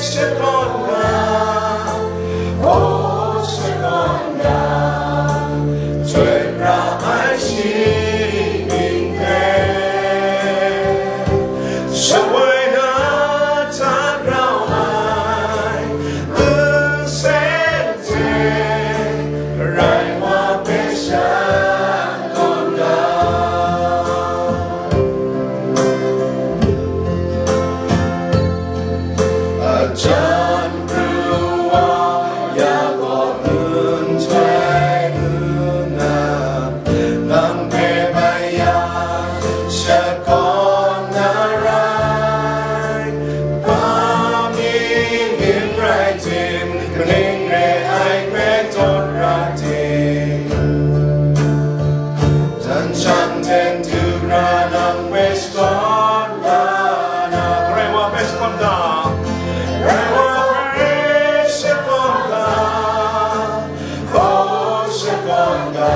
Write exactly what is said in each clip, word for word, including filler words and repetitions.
Shakawn ga, oh, shakawn ga, chyoi pra ai shi mying hpe, shawoi na hta grau ai, nsen hte rai wa hpe shakawn ga. Ajan pru wa ya gaw nhtoi lu na, nang hpe bai ya shakawn na rai. Hpa mi ning rai tim, kaning re ai hpe tawn ra tim. Jan shan ten du ra nang hpe shakawn ga na, Karai wa hpe shakawn ga, Karai wa hpe shakawn ga, oh, shakawn ga,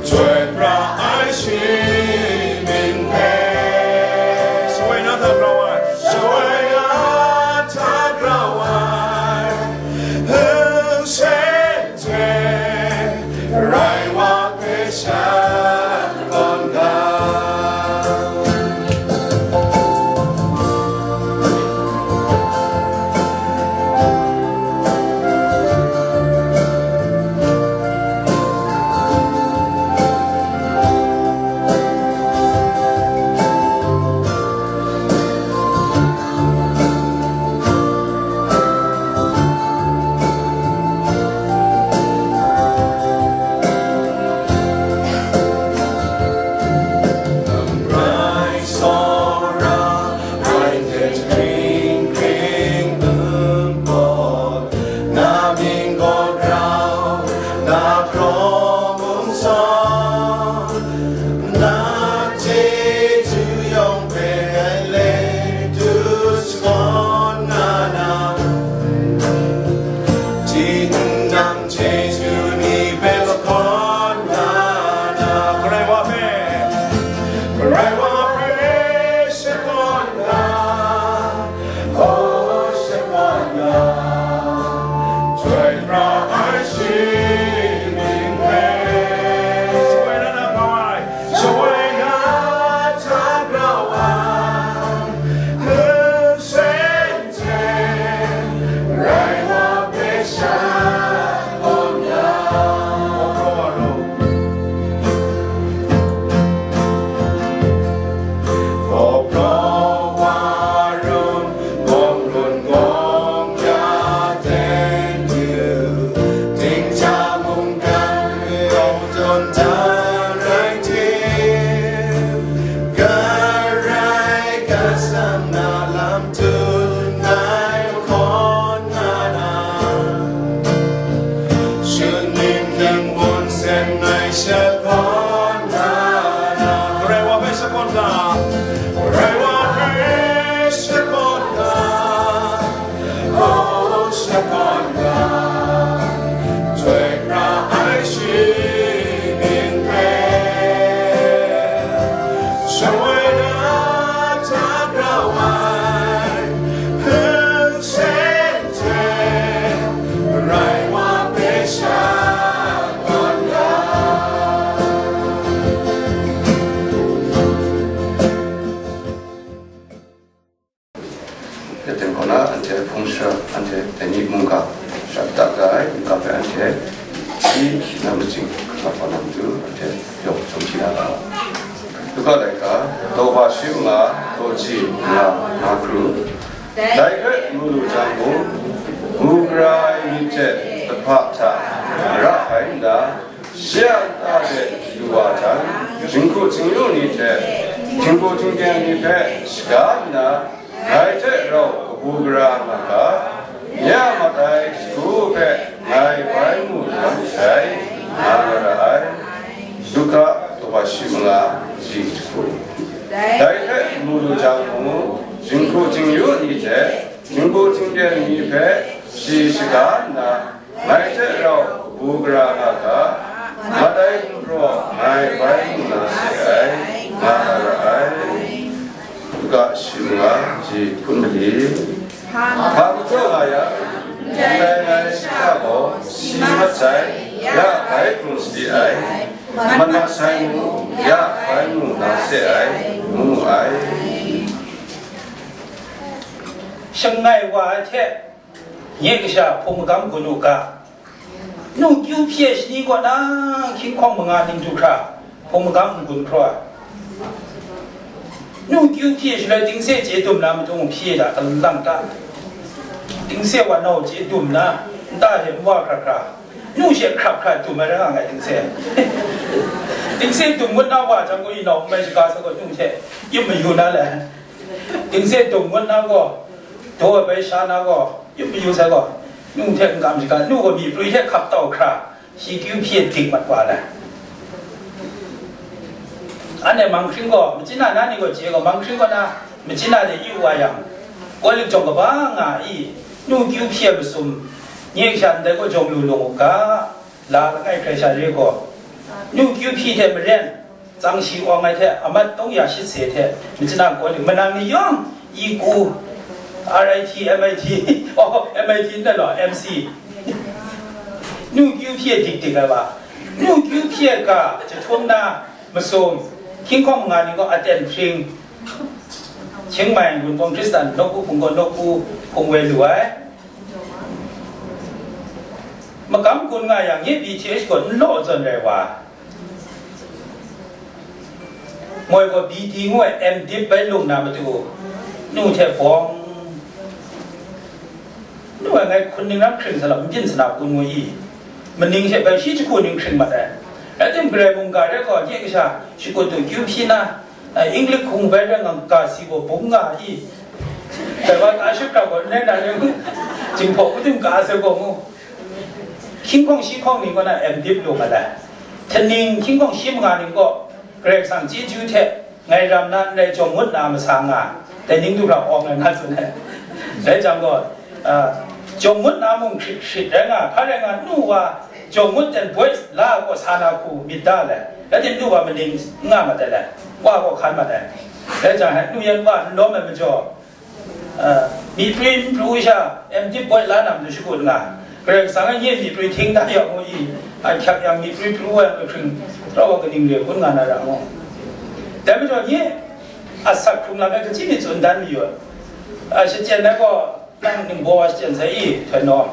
chyoi pra ai shi mying hpe, shawoi na hta grau ai, shawoi na hta grau ai, nsen hte rai wa hpe shakawn ga. Rai tsawra ai hte hkring hkring npawt, na mying gaw grau, na hkraw mung sawn, na chyeju yawng hpe ngai le du shakawn nga na, tinang chyeju ni hpe shakawn nga na, Karai wa hpe, Karai wa hpe shakawn nga, oh, shakawn nga, chyoi pra ai shi mying hpe, shawoi na hta grau ai, shawoi na hta grau ai, nsen hte rai wa hpe shakawn nga. Hkawhkrawng wa rum, hkawhkrawng wa rum, gawng run gawng ya ten du, dingja mungkan rau tawn da rai tim, Karai Kasang na lam tun ngai hkawn nga na, shut ning hkying bun sen ngai shakawn nga na, Karai wa hpe shakawn ga, Karai wa hpe shakawn ga, oh, shakawn ga, chyoi pra ai shi mying hpe, shawoi na hta grau ai, nsen hte rai wa hpe shakawn ga. Hpe teng kaw na, anhte hpung sara, anhte dai ni mungga sara da ai, mungga hpe anhte shi shi na machyin, hkap wa na matu, anhte yawng chyawm shi na ga. Luka laika, daw hpa shi manga, daw ji manga, nga hkru. Dai hpe mu lu jang mung, bu gara ai myit hte lahpa hta ra hkai nna, shi a nta de du wa jang, jinghku jingyu ni hte, htingbu htingden ni hpe shaga nna, ngai hte rau kabu gara nga ga, nye a mat ai jahku hpe ngai bai mu na myit dai, nga na ra ai. Luka daw hpa shi manga, ji jahku. Dai hpe mu lu jang mung, jinghku jingyu ni hte, htingbu htingden ni hpe shi shaga nna, ngai hte rau kabu gara nga ga, mat ai gumhpraw ngai bai mu na se ai, nga na ra ai. Luka shi manga, ji hpun mali. Hpa majaw nga yang, ndai ngai shada gaw si mat sai, ya bai hkrung sadi ai, mat mat sai mu, ya bai mu na se ai, ngu mu ai. Shangai wa ai hte, nye kasha hpung magam gun u ga. Nu kyu hpyi ai shani kaw na hkying hkawng manga ning du hkra, hpung magam n-gun hkraw ai. Nu kyu hpyi ai shaloi dingse chye dum na matu hpyi ai da, kalang ta. Dingse wa nau chye dum na, nta hte nwa hkra hkra. Nu she hkrap hkra dum ai rai nga ai dingse. Dingse dum ngut na wa jang gaw, inau n mai shaga sa gaw, nu hte yin mayu na le. Dingse dum ngut na gaw, daw ai bai sha na gaw, yu mayu sai gaw, nu hte n kam shaga, nu gaw myi prwi hte hkap tau hkra, shi kyu hpyi dik mat wa ai. Anhte manghkring gaw, machyin na na ni gaw chye gaw, manghkring kaw na machyin na de yu wa yang, Kawlik jawng kaba nga i, nu kyu hpyi ai masum, nye kasha ndai gaw jawng lu lung u ga, la langai hkrai sha re gaw, nu kyu hpyi hte maren, tsang shi awng ai hte, amat tawng ya shit se hte, machyin na gaw, manang ni yawng, i ku, R I T, M I T, oh, M I T n law, M C, nu kyu hpyi ai dik dik ai wa, nu kyu hpyi ai ga, jahtum na, masum, hkying hkawng nga ni gaw aten hpring, Chiang Mai Wunpawng Hkristan nawku hpung gaw nawku hpung woi lu ai. Magam gun nga yang, nye B T H gaw n law zawn rai wa. Moi gaw B D ngu ai M Div bai lung na matu, nu hte bawng, nu ai ngai hkun ning ram hkring sa lam, n byin sa na kun ngu i, maning she bai shi jahku ning hkring mat ai. Rai tim, Karai mungga rai gaw, nye kasha shakut du kyu hpyi na, English hkung bai rai nga, ga si gaw bung nga i, dai wa ta shut ga gaw n rai na rai ngu, Jinghpaw kau tim ka sai gaw ngu. Hkying hkawng shi hkawng ning kaw na M Div lu mat ai. Htaning hkying hkawng shi manga ning gaw Karai Kasang chyeju hte ngai ram na n rai, jawng ngut na masa nga, dai ning du hkra awng ai nga tsun ai. Dai jang gaw, a, jawng ngut na mung hkrit hkrit rai nga, hpa rai nga, nu wa jawng ngut ten boi la gaw sa na hku myit da ai. Rai tim, nu wa maning n nga mat ai, wa gaw hkan mat ai. Dai jang, nu yan wa n lawm ai majaw, myi prwi n pru sha, M Div boi la na matu shakut nga, Karai Kasang a nye myi prwi hting da yang ngu i, a hkyak yang myi prwi pru wa yang, ahkring rau wa kaning re kun nga na ra ngu. Dai majaw nye asak hkrung lam e kaji ni tsun dan mayu ai. A, shachyen ai gaw, nang ningbaw wa shachyen sai i, htoi naw,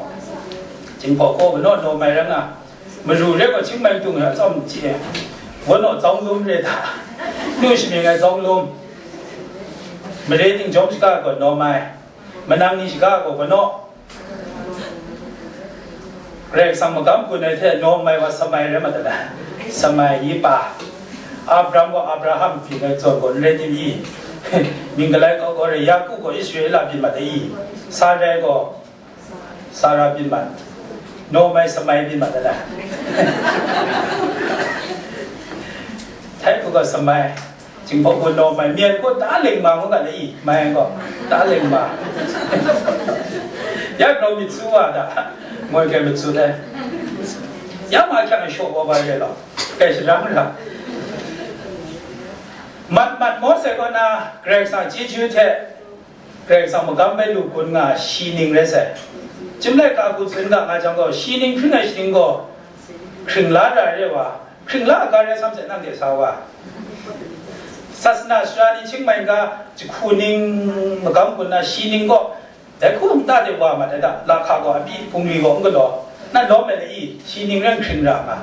Jinghpaw gaw kanaw naw mai rai nga, Maru re gaw Chiang Mai dung ya tsawm chye, gaw naw Zong Lum re hta, nu shamying ai Zong Lum, mare ting jawm shaga gaw naw mai, manang ni shaga gaw gaw naw, Karai Kasang magam gun ai hte naw mai wa Samai rai mat ai, Samai yi pa, Abraham gaw Abraham byin ai zawn gaw n rai tim i, ming galai kau gaw rai, Yaku gaw Israela byin mat ai i, Sarai gaw Sara byin mat, naw mai Samai byin mat ai. Thai hku gaw Samai, Jinghpaw gaw naw mai, Myen gaw ta leng ma ngu ga na i, mai gaw ta leng ma. Ya grau myit su wa da, moi kai myit su dai. Ya ma hkyang shaw wa ba re law, kai sharang ra. Mat mat Mawsai kaw na Karai Kasang chyeju hte Karai Kasang magam bai lu kun nga shi ning rai sai. Chyum laika hku tsun ga nga jang gaw, shi ning hpring ai shi ning gaw, hkring la ra re wa, hkring la ga rai sam sai, nang de sa wa. Sasana sara ni Chiang Mai ga jahku ning magam gun na shi ning gaw, dai hku nta de wa mat ai da, lahka gaw a pyi, hpungli gaw n galaw, nan lawm ai la i, shi ning rai hkring ra nga.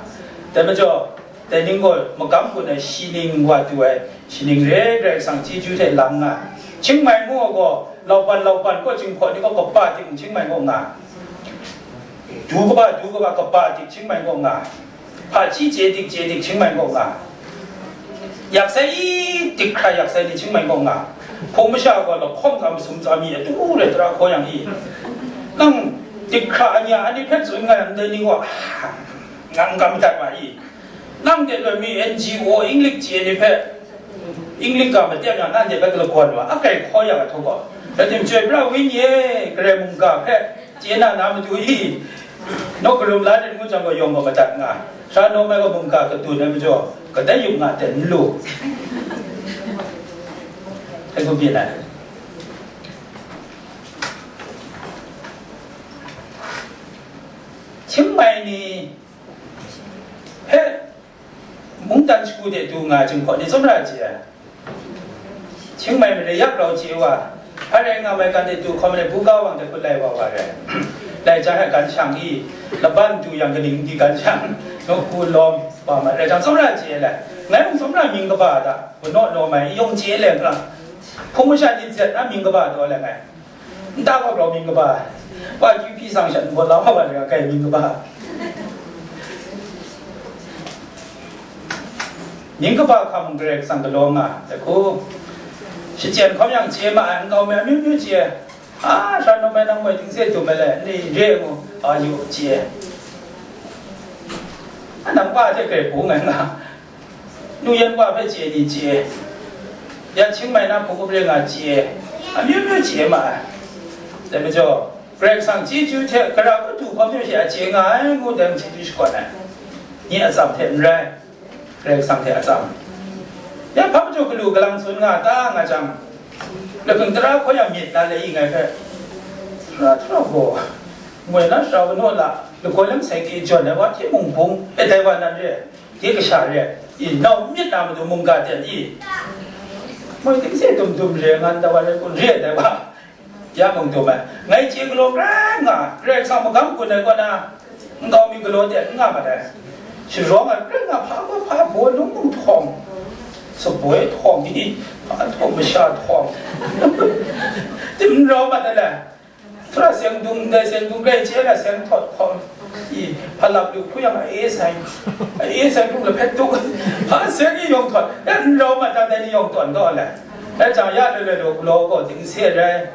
Dai majaw, dai ning gaw magam gun ai shi ning wa du ai, shi ning re Karai Kasang chyeju hte lang nga. Chiang Mai mu gaw, Lauban, Lauban gaw Jinghpaw ni gaw kaba dik Chiang Mai gaw nga. Du kaba, du kaba, kaba dik Chiang Mai gaw nga. Hpaji chye dik, chye dik Chiang Mai gaw nga. Yak sai i dik hkra yak sai ni Chiang Mai gaw nga. Hpung masha gaw lahkawng tsam sum tsam mi atu re tara hkaw yang i. Nang dik hkra anya ani hpe tsun nga yang dai ni gaw, ah, ngang gam dat ma i. Nang de loi mi N G O English chye ni hpe, English ga matem yang, nanhte hpe galakwan wa, a kai hkaw ya ga htaw gaw, rai tim, Chyoi pra Wenyi e, Karai mungga hpe chye na na matu i, naw karum la de ngu jang gaw, yawng gaw madat nga, sara naw mai gaw mungga katun ai majaw, kadai yup nga ten n lu. Hkrai hku byin ai. Hkying mai ni hpe mungdan shagu de du nga ai jinghpaw ni tsawmra chye ai. Hkying mai mare yak rau chye wa, hpa rai nga mai, kan de du hkawm ai bu ga wang de hput lai wa wa rai. Lai jang ai gan shang i, laban du yang kaning di gan shang, nawku lawm wa ma rai jang tsawmra chye ai lai. Ngai mung tsawmra mying kaba da, wanaw naw mai, yawng chye ai lai nga, hpung masha ni zet na mying kaba daw lai ngai. Nta gaw grau mying kaba, wa kyu hpyi sang shat nbawt la wa wa rai kai mying kaba. Mying kaba hkam Karai Kasang galaw nga ai hku, shachyen hkawm yang chye ma ai, nkau mi amyu myu chye, a, sha num ai nang moi dingse dum ai le, ni re ngu, a yu chye. A nang pa hte grai bung ai nga, nu yan wa hpe chye ni chye, ya Hkying mai na hpung up re nga chye, amyu myu chye ma ai. Dai majaw, Karai Kasang chyeju hte gara kadu hkawm hte shi a chye nga ai ngu dai chyeju shakawn ai. Nye atsam hte n rai, Karai Kasang hte atsam. Ya hpa majaw galu galang tsun nga ta nga jang, lahkung tara hkaw yang myit na le i ngai hpe, sara hkra gaw, moi na sara wanaw la, lagaw lam sai kye jawn ai wa hte mung bung, e dai wa nan re, de kasha re, i nau myit na matu mungga ten i, moi dingse dum dum re, ngan da wa rai kun re dai wa, ya mung dum ai. Ngai chye galaw rai nga, Karai Kasang magam gun ai kaw na, nkau mi galaw ten n nga mat ai. Sharawng ai rai nga, hpa gaw hpa, baw lung mung htawng, saboi htawng i, hpa htawng, masha htawng, tim n rau mat ai le. Hkra seng dung, ndai seng dung, grai chye la seng htawt hkawm, i, hpa lap lu hku yang a e sai, a e sai hkrum lahpet tuk, hpa seng i yawng htawt, ya n rau mat jang dai ni yawng tawn kau ai. Dai jang ya loi loi law galaw gaw dingse rai,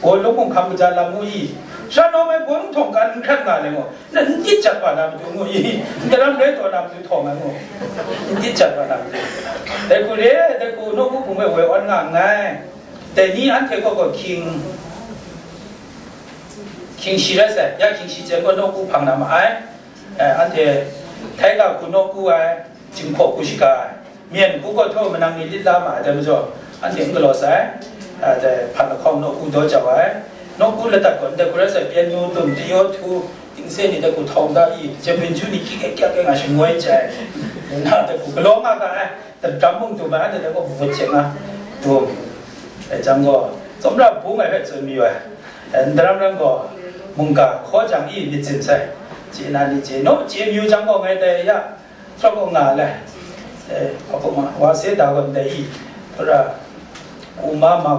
baw lung hkam kaja lam mu i, sha nawng ai baw lung htawng kan n hkrat nga le ngu, na n tit jat wa na matu ngu i, n daram rai taw na matu htawng ai ngu, n tit jat wa na matu. Dai hku re, dai hku nawku hpung hpe woi awn nga nngai. Dai ni anhte kaw gaw hkying, hkying shi rai sai, ya hkying shi chyen gaw nawku hpang na ma ai. Eh, anhte Htaika hku nawku ai, Jinghpaw hku shaga ai, Myen hku gaw htaw manang ni lit la ma ai, dai majaw, anhte n galaw sai. Eh, dai hpan lahkawng nawku daw jau ai, nawku ladat gaw ndai hku rai sai, pyen nu dum, dayaw htu, dingse ni dai hku htawng da i, jabin ju ni kyik e kyak e nga shangoi jai, na dai hku galaw nga ga ai. Dam mung dum ai, anhte dai gaw bawt hte nga dum ai jang gaw, tsawmra bung ai hpe tsun mayu ai. Ndaram ram gaw, mungga hkaw jang i myit zin sai, chye na ni chye, naw chye mayu jang gaw, ngai dai ya, hkra gaw nga le, eh, hpa hpung ma, wa se da gaw ndai i, hkra, kuma ma,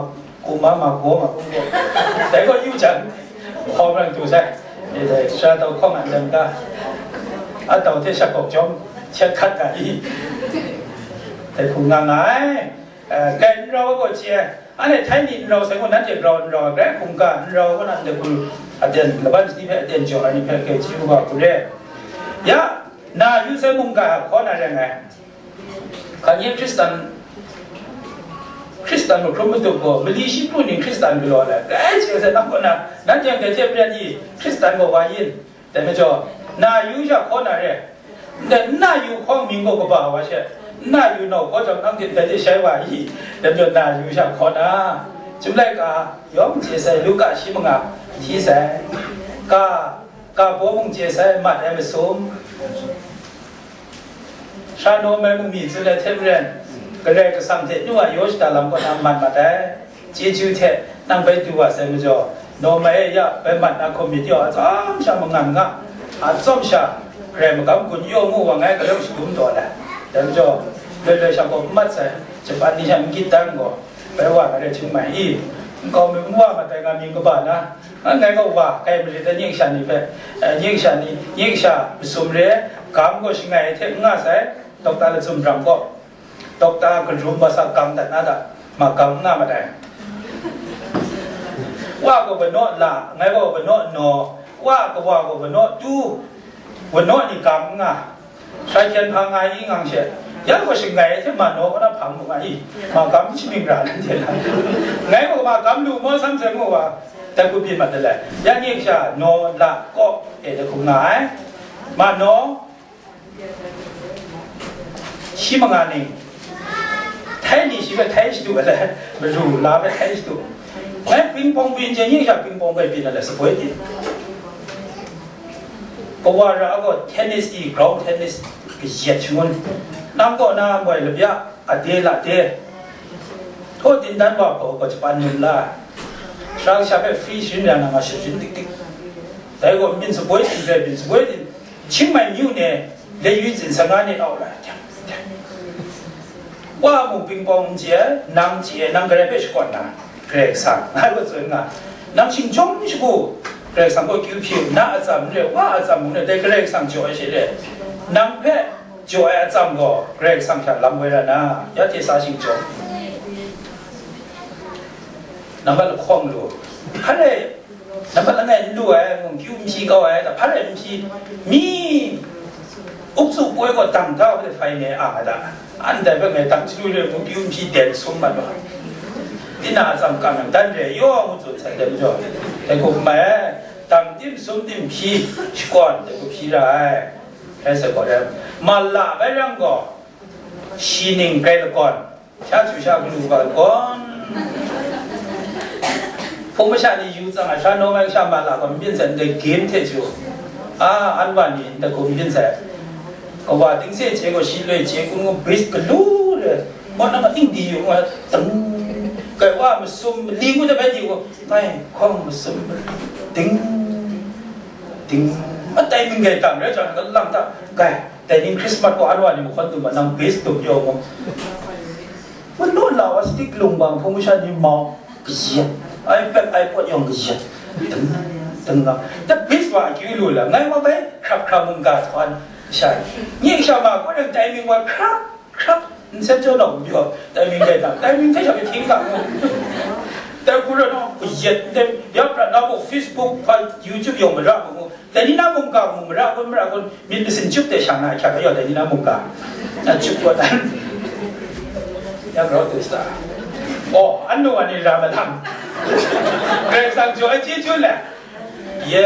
kuma ma gaw ma hpung gaw, dai gaw yu jang, hkawm rang tu sai, eh, dai sara tau hkawng a ndam ga, a tau hte shak gawk jawm, shat hkat ga i, dai hku nga nga ai. Eh, kai n rau ai gaw chye ai. Anhte htai ni n rau sai gaw, nanhte grau n rau ai, grai hkungga n rau ai gaw, nanhte hku aten, laban sadi hpe aten jaw ai ni hpe kai chyu wa hku re. Ya, na yu sai mungga ai hkaw na rai ngai. Hkan ye Hkristan, Hkristan mahkrum madup gaw, mali shi pru ning Hkristan galaw ai, grai chye sai, nang kaw na, nanhte dai hte maren i Hkristan gaw wa yin? Dai majaw, na yu sha hkaw na re, ndai n na yu hkawng mying gaw kaba wa she, n na yu nau hkaw jang, nang hte ndai hte shai wa i? Dai majaw, na yu sha hkaw na, Chyum laika yawng chye sai, Luka shi manga hti sai, ka, ka baw mung chye sai, mat ai masum, sha naw mai mung mi tsun ai hte maren, Karai Kasang hte nu a yaw shada lam kaw na mat mat ai. Chyeju hte nang bai du wa sai majaw, naw mai e ya bai mat na hkum myit yaw, atsam sha mangang nga, atsam sha Karai magam gun yaw mu wa ngai, galaw shadum taw ai. Dai majaw, loi loi sha gaw n mat sai, Japan ni sha n gyit dan gaw, bai wa na re hkying mai i, nkau mi n wa mat ai nga mying kaba na, ngai gaw wa kai marit ai, nyek sha ni hpe, eh, nyek sha ni, nyek sha masum re, gam gaw shangai hte n nga sai, Dokta Lacum Brang gaw, Dokta Karum Masa gam dat na da, ma gam n nga mat ai. Wa gaw wanaw la, ngai gaw wanaw naw, wa kawa gaw wanaw tu, wanaw ni gam n nga, shai hkyen hpa nga i ngang she, ya gaw shangai hte ma naw kaw na hpang lu nga i, ma gam shi mying ra nanhte na. Ngai gaw ma gam lu maw sam sai mu wa, dai hku byin mat dalai, ya nyek sha naw la kaw e dai hku nga ai. Ma naw, shi manga ning, htai ni shi hpe htai shadu ai le, maru la hpe htai shadu. Ngai pingpong byin chye, nyek sha pingpong bai byin ai le, saboi byin. Kawa ra a gaw tennis i, ground tennis kayat shangun. Nang kaw na moi labya, ade lade. Htaw dindan wa hpaw gaw japan num la. Sara kasha hpe free sharin ya na nga sharin dik dik. Dai gaw myin saboi din, rai myin saboi din. Chingmai myu ne, le yu tsin sa nga ni au la. Wa mung pingpong n chye ai, nang chye ai, nang Karai hpe shakawn na, Karai Kasang, ngai gaw tsun nga, nang shingjawng shagu, Karai Kasang gaw kyu hpyi u, na atsam n re, wa atsam mung n re, dai Karai Kasang jaw ai she re, nang hpe jaw ai atsam gaw Karai Kasang hta lam woi ra na, ya hte sa shingjawng, nang hpa lahkawng lu, hpa rai, Nambat langai n lu ai, ngu, kyu n hpyi kau ai, hpa rai n hpyi, mi, ukzu poi gaw dang da, hpe hpai ne ang ai da. Ndai hpe ngai dang chyalu re, ngu, kyu n hpyi den sum mat wa. Tinang a tsam kam yang dan re yaw, ngu tsun sai, dai majaw, dai hku mai ai, dang tim sum tim hpyi, shakawn, dai hku hpyi ra ai. Rai sai gaw, rai, ma la bai rang gaw, shi ning grai lakawn, Sha chu sha galu ga gawn. Hpung masha ni yu tsang a, sha nawng ai sha ma la gawn, n byin sai, ndai game hte chu. A, anwa ni ndai hku n byin sai. Kawa dingse chye gaw, shi loi chye kun ngu, bris galu re. Mawt na ma ning di yu ngu, dang. Kai wa masum, mali ngu, dabai di ngu, ngai hkawng masum, ding, ding. Matai ming gai tam re, jan ka lang ta, gai. Dai ning Christmas gaw anwa ni mahkawn dum a, nang base dum yaw mu. Manu lau a stick lung bang hpung masha ni mau, kayat, iPad, iPod yawng kayat. Ding, ding nga. Da base wa akyu lu la, ngai wa bai, hkrap hkrap mungga htawn sha. Nye sha ma, kaw dai timing wa, hkrap, hkrap, n sep jaw nau, byaw, timing dai dang, timing hte sha bai hkying ga mu. Dai hku rai nau, kayat, dai, ya prat na mu, Facebook, hpa, YouTube yawng mara mu, Dai ni na mungga mu mara kun, mara kun, myit masin chyup de shang na ahkyak ayawt dai ni na mungga. Na chyup kaw dan. Ya grau tu sa. Oh, anu ani ra malam. Karai Kasang jaw ai chyeju le. Ye,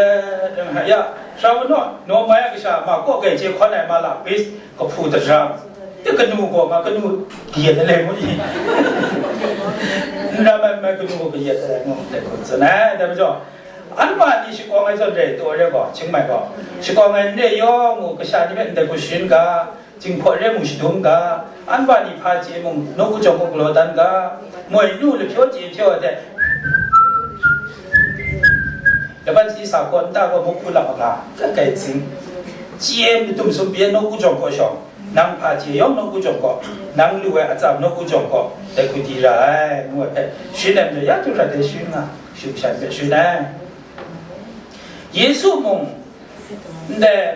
ya, sha wun naw, naw mai a kasha, ma kaw kai chye hkawn ai ma la, bis, kahpu daram. Te kanu gaw, nga kanu, kayat ai le ngu i. N ra mai, mai kanu gaw kayat ai le ngu, dai kun tsun ai, dai majaw. Anwa ni shakawng ai zawn re, taw re gaw, Chiang Mai gaw, shakawng ai n re yawng u, kasha ni hpe ndai hku sharin ga, Jinghpaw re mung shadum ga, anwa ni hpa chye mung, nawku jawng gaw galaw dan ga, moi nu lahpyaw chye hpyaw ai hte, laban si sa gaw, nta gaw muk hku lam a ga, kai kai zing, chye madum sum pyi ai nawku jawng gaw shawng, nang hpa chye yawng nawku jawng gaw, nang lu ai atsam nawku jawng gaw, dai hku di ra ai, ngu ai hpe, sharin ai majaw, ya du hkrat dai sharin nga, shu shan hpe sharin ai. Yesu mung, ndai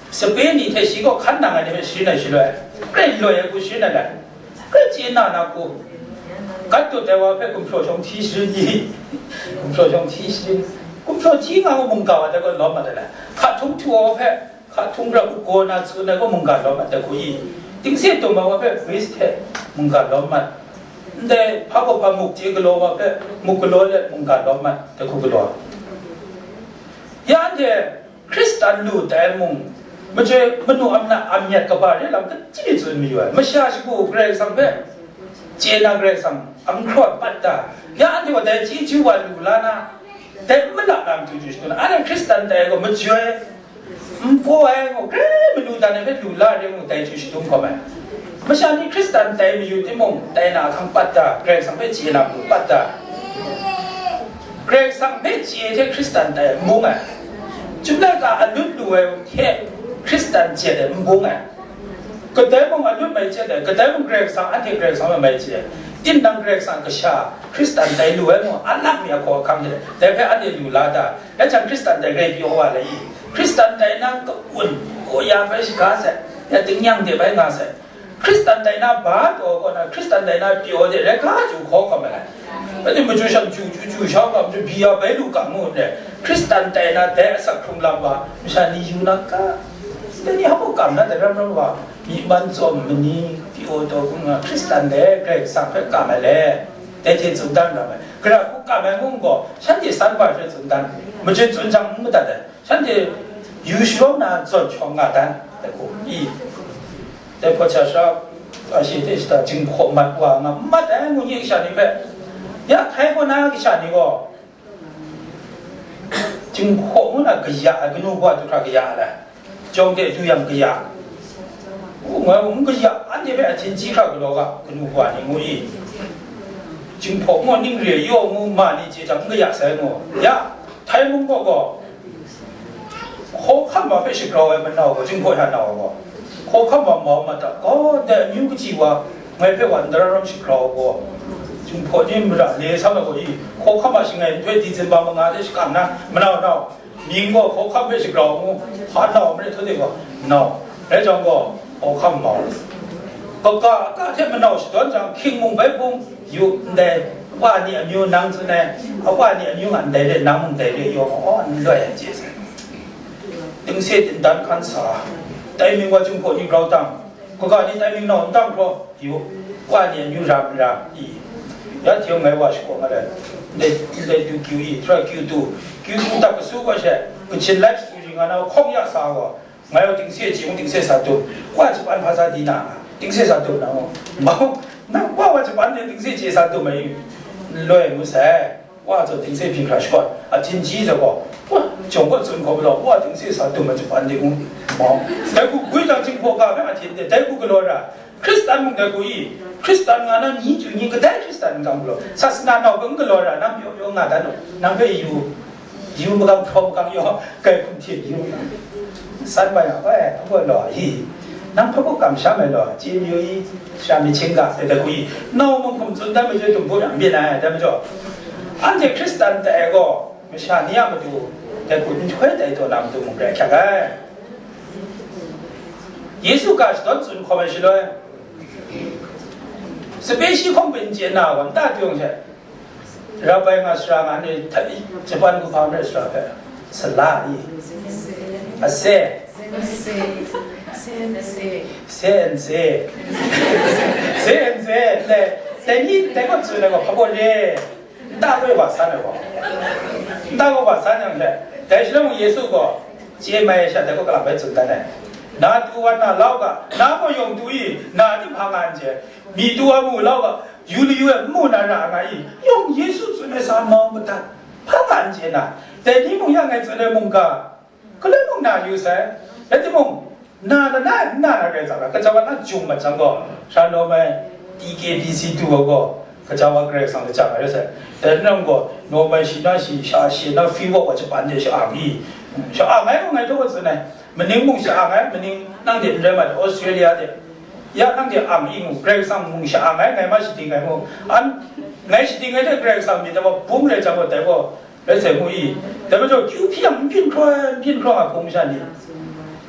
sape ni hte shi kaw hkan nang ai ni hpe sharin ai shaloi, grai loi ai hku sharin ai dai, grai chye na na hku, gat dut ai wa hpe gumhpraw shawng hti sharin i, gumhpraw shawng hti sharin, gumhpraw hti nga hku mungga wa dai gaw lawm mat ai dai, hka htung htu ai wa hpe, hka htung rap u gaw na tsun ai gaw mungga lawm ai dai hku i, dingse tum ai wa hpe gris hte mungga lawm mat, ndai hpa gaw hpa muk chye galaw wa hpe muk galaw let mungga lawm mat dai hku galaw. Ya anhte Hkristan lu tai mung, majoi manu amna amyat kaba re lam kaji tsun mayu ai, masha shagu Karai Kasang hpe chye na Karai Kasang a mahkraw pat ta, ya anhte gaw dai chyeju wa lu la na, dai malap lam chyeju shadum na, anhte Hkristan tai gaw majoi, n paw ai gaw, grai manu dan ai hpe lu la re ngu dai chyeju shadum hkawm ai. Masha ni Hkristan tai mayu timung, tai na ahkang pat ta, Karai Kasang hpe chye na matu pat ta. Karai Kasang hpe chye hte Hkristan tai n bung ai. Chyum laika a lut lu ai hte Hkristan chye ai n bung ai. Kadai mung a lut mai chye ai, kadai mung Karai Kasang, anhte Karai Kasang mai mai chye ai. Tinang Karai Kasang kasha Hkristan tai lu ai mung, a lak mi a hkaw ahkang hte, dai hpe anhte lu la ta. Dai hte Hkristan tai grai pyaw wa lai i? Hkristan tai na ka-un, kaw ya bai shaga sai, ya tingnyang de bai nga sai. Hkristan tai na ba taw kaw na, Hkristan tai na pyaw de rai ga chyu hkaw hkam ai. Anhte machyu shang chyu, chyu, chyu sha hkam chyu, bi ya bai lu ga ngu ndai. Hkristan tai na dai asak hkrung lam wa, masha ni yu na ga. Dai ni hpa mung kam na dai ram ram wa, myi man tsawm mani, pyaw taw hkrum nga, Hkristan dai Karai Kasang hpe kam ai le, dai hte tsun dan ram ai. Gara hku kam ai ngu gaw, shanhte san hpa hte tsun dan, machyu tsun jang n madat ai. Shanhte yu sharawng na zawn shawng nga dan, dai hku i, dai hpaw cha sara, a she hte shada jinghpaw mat wa nga mat ai, ngu nye kasha ni hpe, ya hkai kaw na kasha ni gaw, Jinghpaw ngu na kaya ai, kanu kawa du hkra kaya ai, jawng de du yang kaya. Ngu ngai, n kaya, anhte hpe ahtin chyi hkra galaw ga, kanu kawa ni ngu i. Jinghpaw ngu ning re yaw ngu ma ni chye jang, n kaya sai ngu. Ya, Htai mung kaw gaw, hkawhkam wa hpe shagrau ai manau gaw, Jinghpaw sha nau ai gaw, hkawhkam wa mau mat da, gaw, ndai amyu kachyi wa, ngai hpe wa ndara rawng shagrau ai gaw, Jinghpaw ni mara le sam ai gaw i, hkawhkam wa shangai nhtoi December manga de shakang na, manau nau, mying gaw hkawhkam hpe shagrau ngu, hpa nau marai htaw de gaw, nau, rai jang gaw, hkawhkam mau. Kaga, ka hte manau shadawn jang, hkying mung bai hpung, yu, ndai, wa ni amyu nang tsun ai, a wa ni amyu nga ndai re, nang mung dai re, yawng aw, n loi ai chye sai. Tingse tindan hkan sa, dai mying wa Jinghpaw ni grau tam, kaga ni dai mying nau n tam hkraw, yu, wa ni amyu ra n ra, i. Ya hte ngai wa shakaw nga ai, ndai, ndai du kyu i, htra kyu du, kyu du tak kasu wa she, kachin lai shatu ring nga na hkawng ya sa wa, ngai yawng tingse chye ngu, tingse sa dum. Wa japan hpa sa di na, tingse sa dum na mu. Mau, nang wa, wa japan de tingse chye sa dum ai, n loi ngu sai. Wa zaw tingse byin hkra shakawn, ahtin ji zaw gaw, wa, jawng gaw tsun hkawm law, wa tingse sa dum ai japan de ngu. Mau. Dai hku gwi jang Jinghpaw ga hpe ahtin de, dai hku galaw ra. Hkristan mung dai hku i, Hkristan nga na myi chyu ni kadai Hkristan n kam galaw, sasana nau hpe n galaw ra, nang pyaw pyaw nga dan u, nang hpe yu, yu makam hpraw makam yaw, kai hkum hte yu, san wa yang, oi, a gaw law i, nang hpa gaw kamsham ai law, chye mayu i, sha myit hkying ga, dai dai hku i, nau mung hkum tsun dan majaw, dum hpu yang byin ai, dai majaw, anhte Hkristan tai ai gaw, masha ni a matu, dai hku nhtoi tai taw na matu mung rai hkyak ai. Yesu ga shadawn tsun hkawm ai shaloi, sape shi hkawng byin chye na gaw, nta tyung hte, Rabai nga sara nga ni hta i, Japan kahpa mare sara hpe, sala i, ase, se n se, se n se, le, dai ni, dai gaw tsun ai gaw, hpa gaw re, nta gaw wa san ai gaw, nta gaw wa san yang hte, dai shaloi mung Yesu gaw, chye mai ai sha dai gaw kalang bai tsun dan ai, na tu wa na lau ga, na gaw yawng tu i, na ni hpa nga n chye, mi tu wa mu lau ga, yu lu yu ai n mu na ra nga i, yawng Yesu tsun ai sa mau madat, hpa nga n chye na, dai ni mung ya ngai tsun ai mungga, galoi mung na yu sai, rai timung, na na na, na na rai tsang ra, kaja wa na jung mat jang gaw, sha nawm ai, T K B C tu wa gaw, kaja wa Karai Kasang lajang ai rai sai, dai nang gaw, nawm ai shi na shi, sha shi na fi wa wa japan de sha-ang i, sha-ang ai gaw ngai daw wa tsun ai, maning mung sha-ang ai, maning nang de n rai mat, Australia de, ya nang de ang i ngu, Karai Kasang mung sha-ang ai, ngai ma shading ai ngu, an, ngai shading ai de Karai Kasang myit dai wa bum rai jang gaw, dai gaw, rai sai ngu i, dai majaw, kyu hpyi yang n byin hkraw ai, n byin hkraw ai hpung masha ni,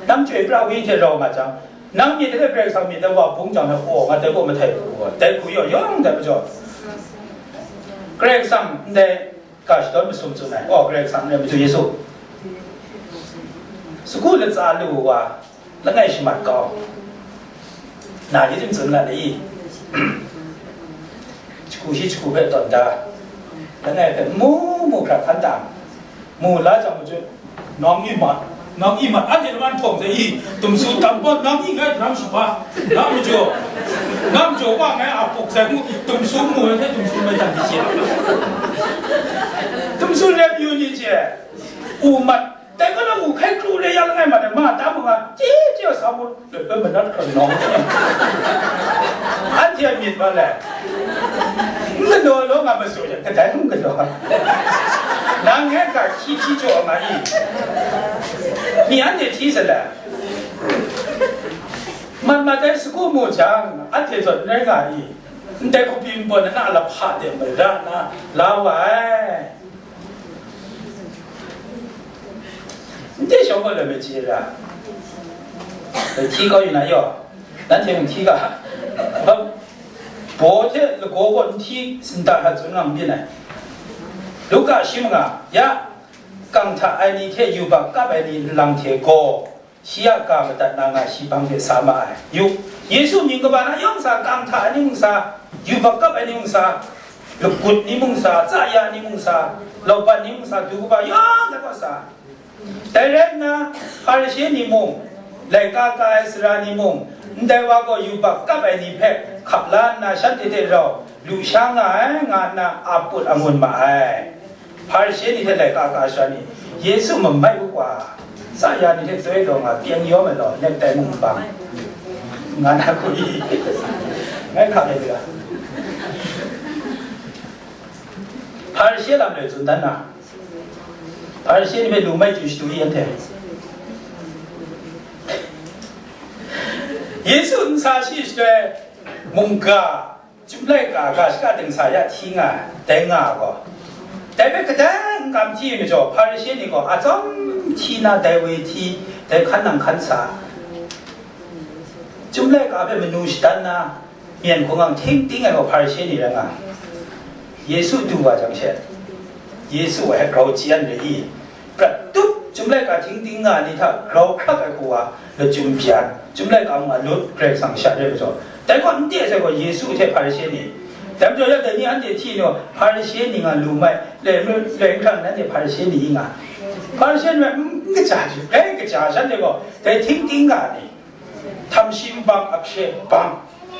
nang chyoi pra wi hte rau nga jang, nang myit dai Karai Kasang myit dai wa bung jang na, aw, nga dai gaw mahtai hku, dai hku yaw yawng dai majaw, Karai Kasang ndai ga shadawn masum tsun ai, aw, Karai Kasang ndai Madu Yesu, sagu latsa lu wa, langai shamat kau, na ni tim tsun nga ai i, jahku shi jahku hpe tawn da, langai hpe mu mu hkra hkan tam, mu la jang machut, nang i mat, nang i mat, anhte laman htawng sai i, tumsu tam gaw, nang i ngai daram shaga, na majaw, na majaw wa ngai a puk sai mu, tumsu mu ai hte tumsu mai dan di hte, tumsu rem yu ni hte, u mat, dai gaw na mu hkai kru re ya langai mat ai, ma ta mu nga, chye chye sa mu, Loi hpe manat hkra nawng. Anhte a myit ma le? N galaw law nga ma tsun yang, kadai n galaw. Nang ngai ga hkyi hpyi jaw nga i? Mi anhte hti sa le? Mat mat ai sagu mu jang, anhte zawn n rai nga i? Ndai hku pyi npawt na na lahpa de mara na la wa ai. Ndai shawng gaw loi mai chye ra, loi hti kau yu na yaw, nanhte mung hti ga, baw hte lagaw gaw n hti sinta hta tsun nga n byin ai. Luka shi manga, ya, kang hta ai ni hte yubak kap ai ni nlang hte gaw, shi a ga madat na nga shi hpang de sa ma ai. Yu, Yesu mying kaba na yawng sa, kang hta ai ni mung sa, yubak kap ai ni mung sa, lagut ni mung sa, tsa ya ni mung sa, lauban ni mung sa, du kaba yawng hta gaw sa. Dai rai nna, Hparishe ni mung, laika ka ai sara ni mung, ndai wa gaw yubak kap ai ni hpe hkap la nna, shanhte hte rau lu sha nga ai, nga nna a put angun ma ai. Hparishe ni hte laika ka ai sara ni, Yesu mamai u wa, sa ya ni hte toi taw nga, pyeng yawm ai law, nek tai mung bang, nga na hku i, ngai hkap ai ga. Hparishe lam le tsun dan na, Hparishe ni hpe lu mai chyu shadu i anhte. Yesu nsa shi shaloi, mungga, Chyum laika ga shaka dingsa ya hti nga ai, dai nga ai gaw, dai hpe kadai n kam hti ai majaw, Hparishe ni gaw atsawm hti na dai woi hti, dai hkan nang hkan sa. Chyum laika hpe manu shadan na, myen hkungga hting ting ai gaw Hparishe ni rai nga ai. Yesu du wa jang she, Yesu a hpe grau chyan re i, prat tup, Chyum laika hting ting nga ai ni hta grau hkrak ai hku wa, lachyum byan, Chyum laika mung a lut, Karai Kasang sha re ai majaw, dai gaw n te sai gaw, Yesu hte Hparishe ni. Dai majaw, ya dai ni anhte hti nu, Hparishe ni nga lu mai, le, le, le, hkrang nanhte Hparishe ni i nga. Hparishe ni n kaja ju, dai kaja shanhte gaw, dai hting ting nga ai ni. Htam shi nbang, akshe bang.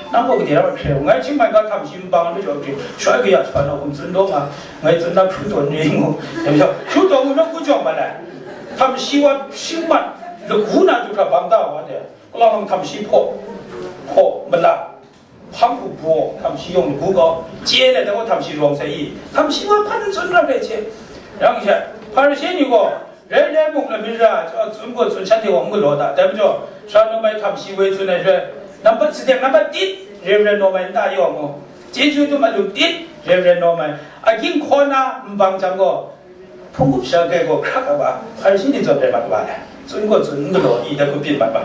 Nang gaw gade ra hkre u, ngai hkying mai ga htam shi nbang ai majaw hte, shuai kaya shuai na hkum tsun taw nga, ngai tsun na hkru taw n ring u. Dai majaw, hkru taw ngu na ku jawng ma lai. Htam shi wa shi mat, lagu na du hkra bang da wa de. Kalang htam shi hpaw, hpaw, mala, hpang hku baw, htam shi yawng lagu gaw, chye let dai gaw htam shi rawng sai i. Htam shi wa hpan tsun ra re che. Yang she, Hparishe ni gaw, Rai rai mung, lamira, tsun gaw tsun, shanhte gaw n galaw ta. Dai majaw, sara nawm ai htam shi woi tsun ai hpe, nampat sadek, nampat tit, rai rai nawm ai nta yaw mu. Chyeju dum alum tit, rai rai nawm ai. Agyin hkaw na nbang jang gaw, hpung up sha kai gaw hkrak ai wa, Hparishe ni zawn rai mat wa ai. Tsun gaw tsun n galaw i, dai hku byin mat wa.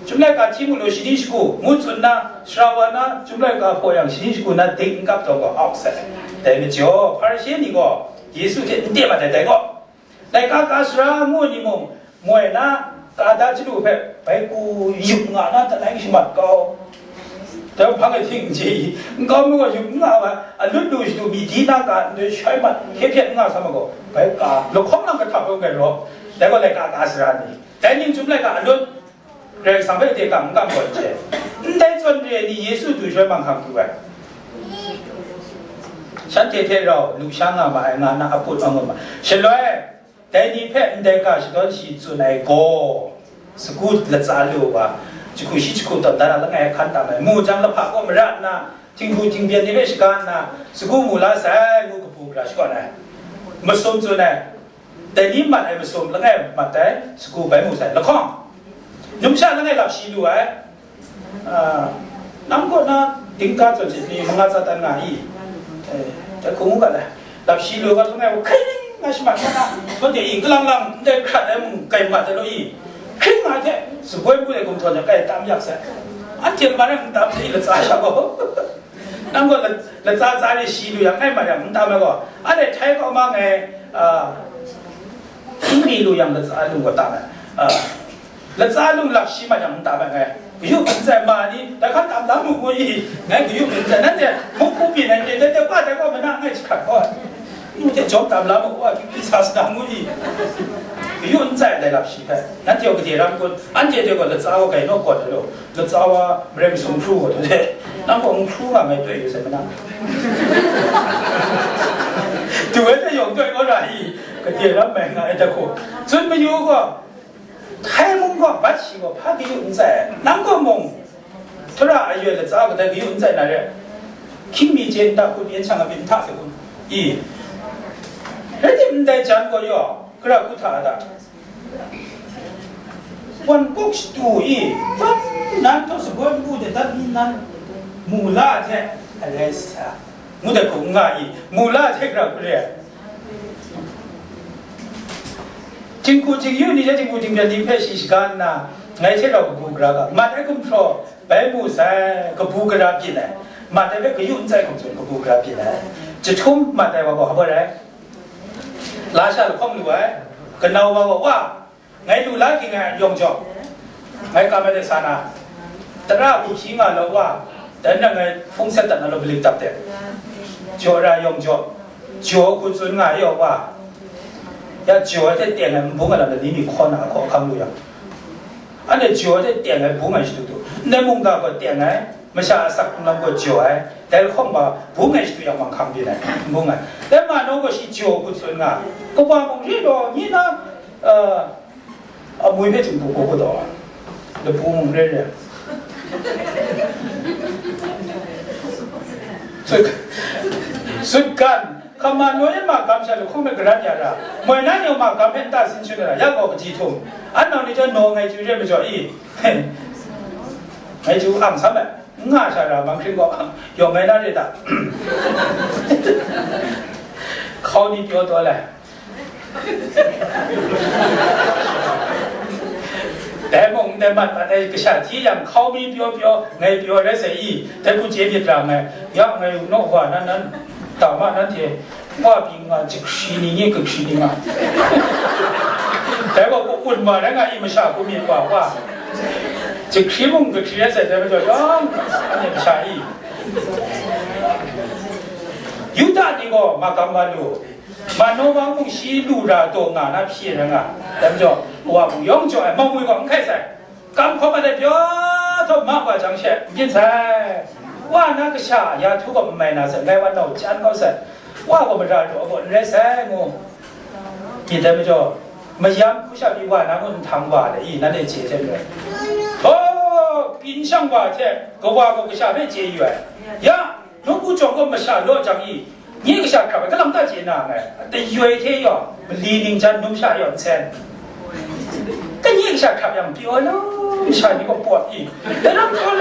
Chyum laika hti mu law, shani shagu, ngu tsun na, sara wa na, Chyum laika hpaw yang, shani shagu na, dik n kap taw gaw, au sai. Dai majaw, Hparishe ni gaw, Yesu hte n te mat ai, dai gaw, Laika ka sara ngu ni mung, moi na, ka da chyalu hpe, bai ku yup nga na, talai shamat kau. Dai hpang e hting n chye i, nkau mi gaw yup nga wa, alut lu shadu mi di na ka, ndai shoi mat, hkye hpyen nga sa ma gaw, bai ka, lahkawng lang kahtap kau ngai raw, dai gaw laika ka sara ni. Dai ning chyum laika alut, Karai Kasang hpe de kam n kam gaw n chye. Ndai zawn re ai ni Yesu du shaloi manghkang du ai. Shanhte hte rau lu sha nga ma ai nga na aput angun ma. Shaloi, dai ni hpe ndai ga shadawn shi tsun ai gaw, sagu latsa lu wa, jahku shi jahku tawn dan a langai hkan tam ai. Mu jang lahpa kaw mara nna, htinghku htingbyen ni hpe shaga nna, sagu mu la sai ngu kabu gara shakawn ai. Masum tsun ai. Dai ni mat ai masum langai mat ai, sagu bai mu sai, lahkawng. Numsha langai lap shi lu ai, ah, nang kaw na dingka zawn hte ni manga tsa tan nga i, eh, dai hku ngu ga ai. Lap shi lu ga langai hkring nga shamat nga na, hpawt de i, kalang lang ndai hkrat ai mung kai mat ai law i, hkring nga hte, saboi npu de gumhtawn de kai tam yak sai. Anhte lama rai n tam sai i, latsa sha gaw. Nang gaw la-, latsa tsa re shi lu yang, ngai ma yang, n tam ai gaw, anhte htai kau ma ngai, ah, hpung ri lu yang latsa lung gaw tam ai. Ah, latsa lung lap shi ma yang, n tam ai ngai. Kayu n tsai ma ni, da hkan tam la mu ngu i, ngai kayu n tsai, nanhte muk hku byin ai hte, dai dai pa dai gaw mana ngai jahkrat gaw. Nu hte jawm tam la mu wa, hkri sa sa na ngu i. Kayu n tsai dai lap shi hpe, nanhte gaw gade ram kun, anhte hte gaw latsa gaw gai naw kawt ai law. Latsa wa marai masum hkru gaw du de, nang gaw n hkru nga ngai toi yu sai mana. Du ai hte yawng toi kau ra i, gade ram mai nga ai da hku. Tsun mayu gaw, htai mung gaw, bat shi gaw, hpa kayu n tsai, nang gaw mung, tara ayoi latsa kadai kayu n tsai na re, hkying mi chye nta hku pyen shang a myit n hta se kun i, rai tim ndai jan gaw yaw, gara hku hta a ta? Wan kuk shatu i, hpang nan taw sabawn bu de dat ni nan, mula hte alai sa, ngu dat hku n nga i, mula hte gara hku re ai. Jinghku jingyu ni hte jinghku jingbyan ni hpe shi shaga nna, ngai hte rau kabu gara ga, mat ai gumhpraw bai mu sai, kabu gara byin ai, mat ai hpe kayu n tsai hkum tsun kabu gara byin ai. Jahtum mat ai wa gaw hpa rai? Lasha lahkawng lu ai, kanau wa gaw, wa, ngai lu la ging ai yawng jaw, ngai kam ai de sa na, tara hku hpyi nga law wa, dan nang ngai hpung set dat na law, malik dap de, jaw ra yawng jaw, jaw hku tsun nga ai yaw wa, ya jaw ai hte teng ai nbung ai lam ni mi hkaw na hkaw hkam lu yang, anhte jaw ai hte teng ai bung ai shadu du, ndai mungga gaw teng ai, masha asak hkrung lam gaw jaw ai, Dai lahkawng ma, bung ai shadu yang manghkang byin ai, n bung ai. Dai ma naw gaw shi jaw hku tsun nga, kawa mung re law, nye na, uh, amwi hpe chingbu hku taw, labu mung re re. Sut, sut gan, hkama naw yan ma gam sha lahkawng na garan ya ra, moi na ni ma gam hpe nta sin shun ai ra, ya gaw kaji htum, an nau ni chyawm naw ngai chyu re majaw i, ngai chyu ang sam ai. N nga sha ra, manghkring gaw, yawng ngai na re ta? Hkau ni pyaw taw lai. Dai mung, dai mat mat ai kasha hti yang, hkau mi pyaw pyaw, ngai pyaw rai sai i, dai hku chye myit ra nngai. Ya ngai naw wa nan nan, dama nan hte, Wa pyi nga, jahkri ni nye, jahkri ni nga. Dai gaw, ku-, kun ma rai nga i, masha ku myit wa, wa. Jahkri mung, jahkri rai sai, dai majaw, yawng, anhte masha i. Yuda ni gaw, magam wa lu. Manaw wa mung shi lu ra taw nga na hpyi rai nga. Dai majaw, wa mung yawng jaw ai, Mawmwi gaw n hkai sai. Kam hkawm ai pyaw htaw ma wa jang she, n byin sai. Wa na kasha ya htu gaw n mai na sai, ngai wa nau chyan kau sai. Wa gaw mara daw gaw n rai sai, ngu myit dai majaw, mayam hku sha pyi wa na ngu nhtang wa de i, nanhte chye hte maren. Hpaw, byin shang wa hte kawa gaw kasha hpe chye yu ai. Ya, Nawku jawng gaw masha law jang i, nye kasha hkrap ai, kalang ta chye na nngai, dayoi hte yawng, mali ningjan numsha yawng nsen. Ka nye kasha hkrap yang, pyaw law, masha ni gaw pawt i, daram tsaw,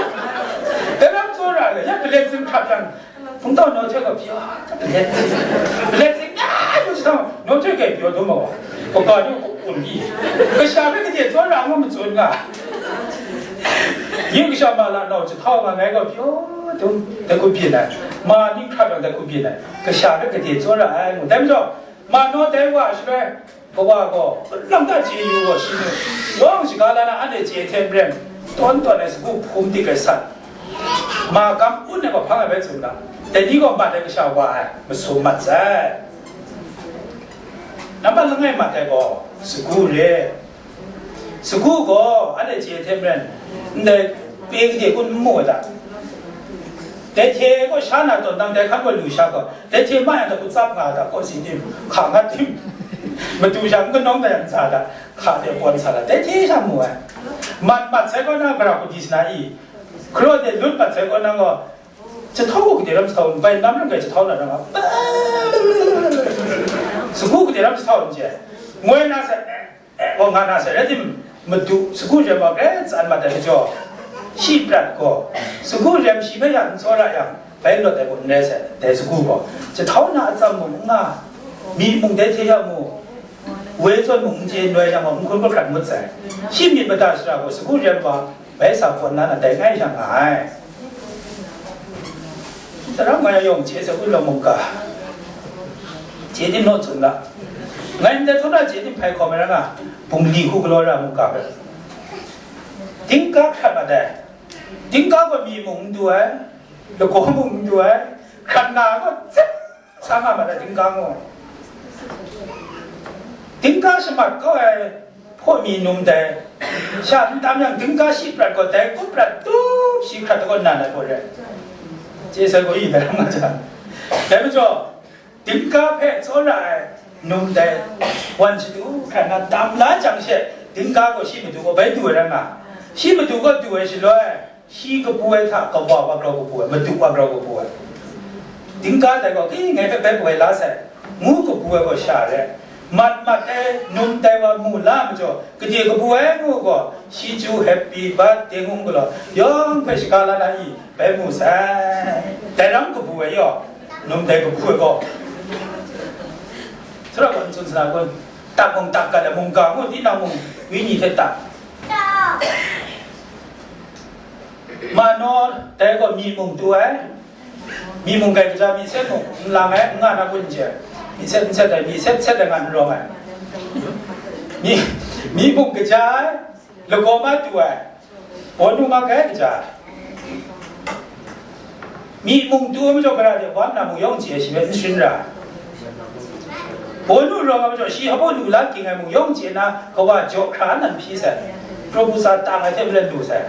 daram tsaw ra le, ya, palet zing hkrap yang, hpungtau naw hte gaw pyaw, palet zing, palet zing, ya, yu jahtaw, naw hte grai pyaw dum ai wa, kaga ni gaw kun i, kasha hpe gade tsaw ra ngu matsun nga. Nye kasha ma la nau jahtau nga ngai gaw pyaw dum, dai hku byin ai, ma ni hkrap yang dai hku byin ai, kasha hpe gade tsaw ra ai ngu. Dai majaw, ma naw dai wa shaloi, kawa gaw, lang ta chye yu gaw, shi nu, yawng shaga la na, anhte chye hte maren, tawn tawn ai sagu hpum dik ai san, ma kam un ai gaw hpang ai bai tsun ga, dai ni gaw mat ai kasha wa ai, masum mat sai. Nampat langai mat ai gaw, sagu re. Sagu gaw, anhte chye hte maren, ndai pe gade kun n mu ai ta? Dai hte gaw sha na tawn dang, dai hkan gaw lu sha gaw, dai hte ma yang gaw, ku tsap nga ai ta, kaw si tim, hka nga tim, madu sha n kanawng da yang ntsa ta, hka de pawn sa ta, dai hte sha mu ai. Mat mat sai gaw na, gara kudi sana i, hkaraw de lut mat sai gaw na gaw, jahtau gaw gade ram jahtau, bai nam ram gai jahtau na ram nga, sagu gade ram jahtau n chye, ngoi na sai, Eh, gaw nga na sai, rai tim, madu, sagu rem wa grai tsan mat ai majaw, shi prat gaw, sagu rem shi hpe ya n tsawra yang, bai lawt ai gaw n rai sai, dai sagu gaw, jahtau na atsam mung n nga, myi mung dai hte ya mu, woi zawn mung n chye noi yang gaw, n hkun hkrat ngut sai. Shi myit mada shara gaw, sagu rem wa, bai sa kawn na na dai ngai sha nga ai. Tara ngai yawng chye se, wunlawng mungga chye tim naw tsun la. Ngai ndai htaw na chye tim hpai hkawm ai rai nga, bungli hku galaw ra mungga hpe. Dingka hkrat mat ai. Dingka gaw myi mung n du ai, lagaw mung n du ai, hkrat nga ai gaw, tsep sa nga mat ai, dingka ngu. Dingka shamat kau ai hpaw mi num dai. Sha n tam yang, dingka shi prat gaw dai, kup prat tup shi hkrat gaw nan ai hpaw re. Chye sai gaw i dai nga jang. Dai majaw, dingka hpe tsawra ai num dai, wan shadu hkrat na tam la jang she, dingka gaw shi madu gaw bai du ai rai nga. Shi madu gaw du ai shaloi, shi kabu ai hta kawa wa grau kabu ai, madu wa grau kabu ai. Dingka dai gaw, "Ki, ngai hpe bai boi la sai," ngu kabu ai gaw sha re. Mat mat ai num dai wa mu la majaw, gade kabu ai ngu gaw, shi chyu happy birthday ngu galaw, yawng hpe shaga la na i, bai mu sai. Dai ram kabu ai yaw, num dai kabu ai gaw. Sara gaw n tsun sa na kun, tak mung tak gat ai mungga ngu, tinang mung, wenyi hte tak. Ma naw dai gaw myi mung tu ai. Myi mung kai kaja, myi set mung n lang ai, n nga na kun n chye. Myi set n set ai, myi set set ai nga n rawng ai. Myi, myi mung kaja ai, lagaw ma tu ai, bawnu ma kai kaja ai. Myi mung tu ai majaw, gara de wa nna mung yawng chye ai, shi hpe n sharin ra ai. Bawnu rawng ai majaw, shi hpa lu la ging ai mung yawng chye na, kawa jaw hkra nan hpyi sai. Prabu tsa tang ai hte maren lu sai.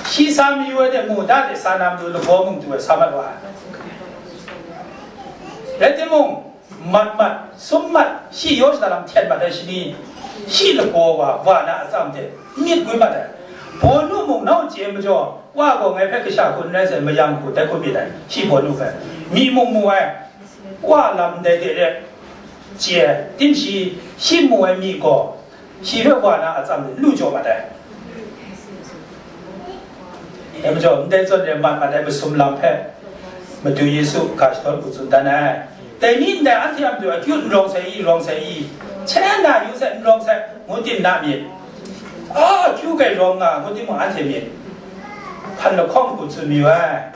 Shi sa mayu ai de mu, da de sa na matu lagaw mung du ai sa mat wa ai. Rai timung, mat mat, sum mat, shi yaw shada lam hten mat ai shani, shi lagaw wa, wa na atsam hte myit gwi mat ai. Bawnu mung nau chye majaw, wa gaw ngai hpe kasha hku n rai sai, mayam hku dai hku myit ai, shi bawnu hpe. Mi mung mu ai, wa lam ndai de re, chye, timshi, shi mu ai mi gaw, shi hpe wa na atsam de lu jaw mat ai. Dai majaw, ndai zawn re mat mat ai masum lam hpe Madu Yesu ga shadawn hku tsun dan ai. Dai ni ndai anhte a matu akyu n rawng sai i, rawng sai i, hte na yu sai, n rawng sai, ngu tim na myit. A, akyu grai rawng nga, ngu tim mung anhte myit. Hpan lahkawng hku tsun mayu ai.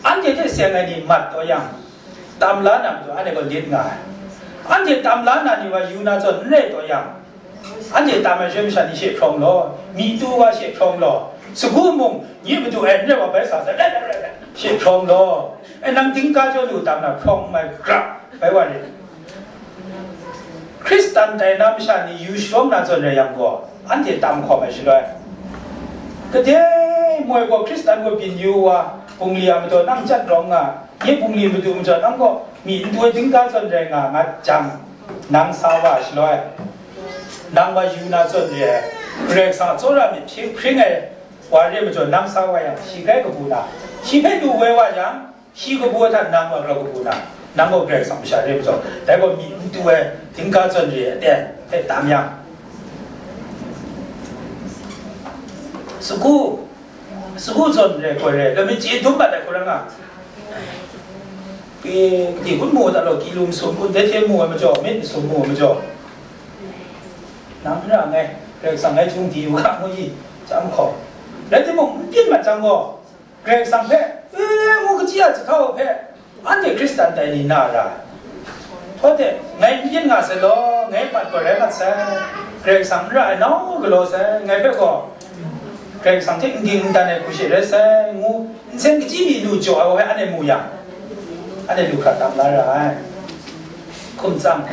Anhte hte seng ai ni mat taw yang, tam la na matu anhte gaw lit nga ai. Anhte tam la na ni wa yu na zawn n rai taw yang, anhte tam ai hte masha ni she hkrawng law, mi tu wa she hkrawng law, sagu mung, nye madu e n rai wa bai sa sai, rai, rai, rai, rai, she hkrawng law, e, nang dingga jaw lu tam na hkrawng n mai gra, bai wa rit. Hkristan tai na masha ni yu sharawng na zawn rai yang gaw, anhte tam hkawm ai shaloi, kade moi gaw Hkristan gaw byin yu wa, bungli a madaw nang chyat rawng nga, nye bungli madu majaw nang gaw mi n tu ai dingga zawn rai nga ngat jang, nang sa wa ai shaloi, nang wa yu na zawn re ai, Karai Kasang a tsawra myit hpyi hpring ai wa re majaw, nang sa wa yang, shi grai kabu na, shi hpe du woi wa yang, shi kabu ai hta nang wa grau kabu na, nang gaw Karai Kasang masha re majaw, dai gaw mi n tu ai, dingga zawn re ai aten hpe tam yang, sagu, sagu zawn re, koi re, lami chye dum mat ai hku rai nga, e, kadi kun mu dat law, ki lu masum kun, dai hte mu ai majaw, myit masum mu ai majaw, nang n ra nngai, Karai Kasang ngai htung di u ga, ngu i, chyam hkawm. Rai timung, n byin mat jang gaw, Karai Kasang hpe, e, ngu kachyi a jahtau hpe, anhte Hkristan tai ni na ra. Htaw de, ngai n byin nga sai law, ngai pat gaw rai mat sai, Karai Kasang n ra ai nau galaw sai, ngai hpe gaw Karai Kasang hte n ging n dan ai hku she rai sai, ngu nsen kachyi mi lu jaw ai wa hpe anhte mu yang, anhte lu hkra tam la ra ai. Hkum tsang,